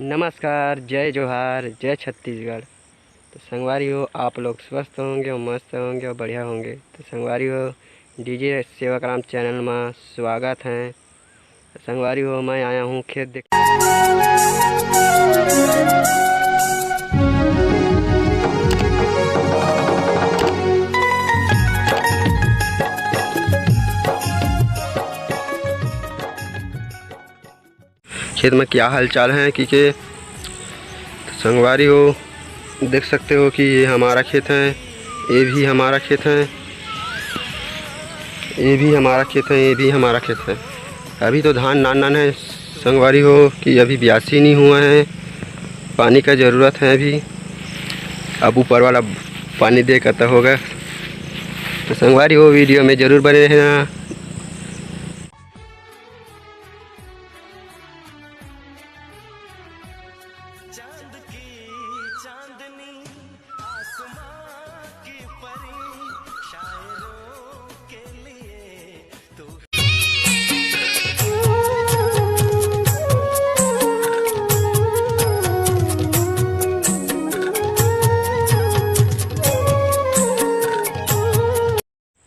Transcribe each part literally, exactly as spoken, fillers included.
नमस्कार, जय जोहार, जय छत्तीसगढ़। तो संगवारी हो, आप लोग स्वस्थ होंगे और मस्त होंगे और बढ़िया होंगे। तो संगवारी हो, डीजे सेवक राम चैनल में स्वागत है। तो संगवारी हो, मैं आया हूँ खेत देख खेत में क्या हालचाल है कि के। तो संगवारी हो, देख सकते हो कि ये हमारा खेत है, ये भी हमारा खेत है, ये भी हमारा खेत है, ये भी हमारा खेत है। अभी तो धान नान नान है संगवारी हो, कि अभी ब्यासी नहीं हुआ है, पानी का ज़रूरत है अभी। अब ऊपर वाला पानी दे करता होगा। तो संगवारी हो, वीडियो में ज़रूर बने रहना। चांद की चांदनी, आसमां की परी, शायरों के लिए तू।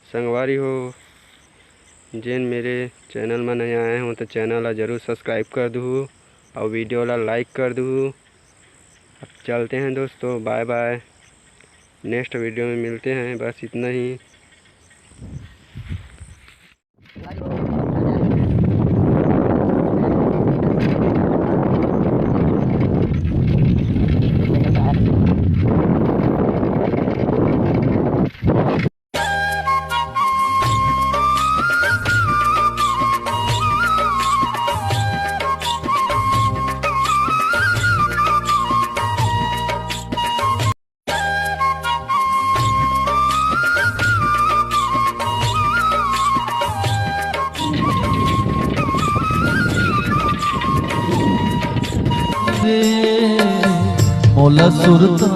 संगवारी हो, जेन मेरे चैनल में नया आए हो तो चैनल ला जरूर सब्सक्राइब कर दू और वीडियो ला लाइक कर दू। अब चलते हैं दोस्तों, बाय बाय, नेक्स्ट वीडियो में मिलते हैं। बस इतना ही। मोला सुरता